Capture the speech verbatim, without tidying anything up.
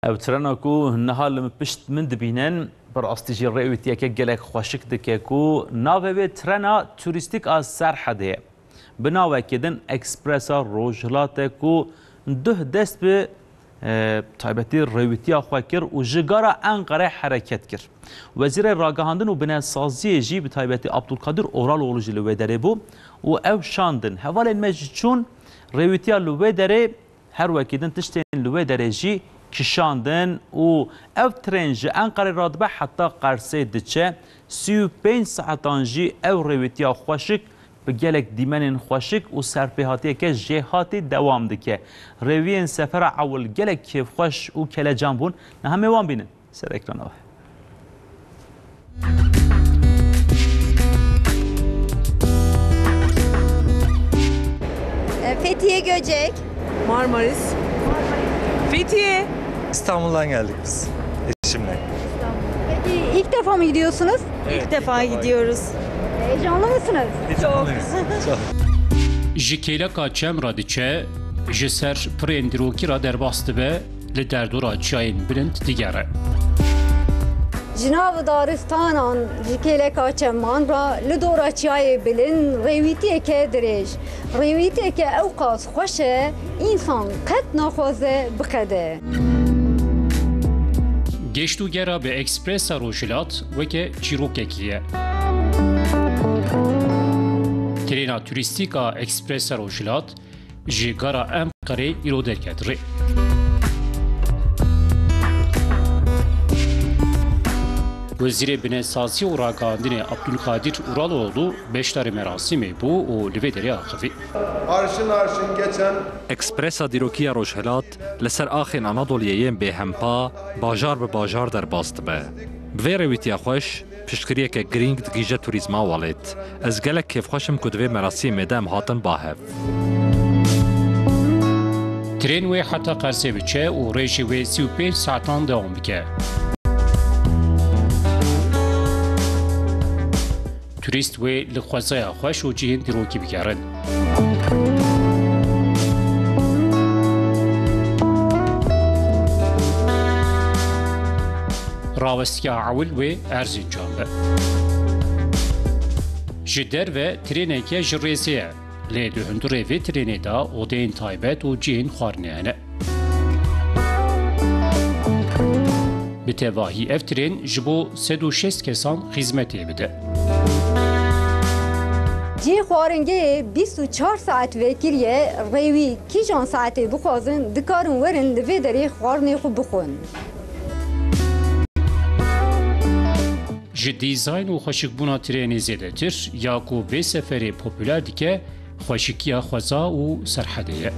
Ev trena ku niha li pişt min dibînin, bi rastî jî rêwîtiyeke gelek xweşik dike ku navê wê trena turîstîk a Serhedê ye. Bi navekê din Ekspresa Rojhilat e ku duh dest bi, e, taybetî rêwîtiya xwe kir û ji gara Enqerê hereket kir. Wezîrê Ragihandin û Binesaziyê jî bi taybetî Abdulkadir Oraloğlu jî li wê derê bû û ew şandin. Hevalên me jî çûn rêwîtiya li wê derê. Her wekî din tiştên li wê derê jî kişandin û ev tren ji Enqerê radibe heta Qersê diçe. Sî û pênc saetan jî ew rêwîtiya xweşik bi gelek dîmenên xweşik û serpêhatiyeke jêhatî dewam dike. Rêwiyên sefera ewil gelek kêfxweş û kelecan bûn. Niha em ê wan bînin. Ser ekrana we. Fethiye Göcek. Marmaris. Fethiye. İstanbul'dan geldik biz eşimle. Peki ilk defa mı gidiyorsunuz? Evet, İlk defa ilk defa gidiyoruz. Heyecanlı mısınız? Heyecanlıyız. Çok. Ji kêleka çem re diçe, ji ser pirên dîrokî re derbas dibe, li derdora çiyayên bilind digere. Ji nav daristanan, ji kêleka çeman re li dora çiyayê bilind rêwîtiyeke dirêj. Rêwîtiyeke ewqas xweş e, însan qet naxwaze biqede. Geşt û gera bi Ekspresa Rojhilat weke çîrokekî ye. Trêna turîstîk a Ekspresa Rojhilat ji gara Enqerê îro derket rê. Wezîrê Binesazî û Ragihandinê Abdulkadir Uraloğlu beşdarî merasîmê bû û li vê derê axivî. Arşın arşın geçen Ekspresa Dîrokî ya Rojhilat li ser axên Anadoliyê yên bêhempa bajar bi bajar derbas dibe. Bi vê rêwîtiya xweş, piştgiriyeke girîng digihîje turîzma welêt. Ez gelek kêfxweş im ku di vê merasîmê de em hatin ba hev. Trên wê heta Qersê biçe û rêjê wê sî û pênc saetan dewam bike. Turîst wê li xwezaya xweş û cihên dîrokî bigerin. Rawestiya ewil wê Erzincan be. Ji derve trêneke ji rêzê ye, lê di hundirê vê trênê de odeyên taybet û cihên xwarinê hene. Bi tevahî ev trên ji bo sed û şêst kesan xîzmetê bide. Cihê xwaringehê bîst û çar saet vekiriye, rêwî kîjan saetê bixwazin, dikarin werin li vê derê xwarinê xwe bixwin. Ji dîzayn û xweşikbûna trênê zêdetir, ya ku vê seferê populer dike, xweşikiya xweza û Serhedê ye.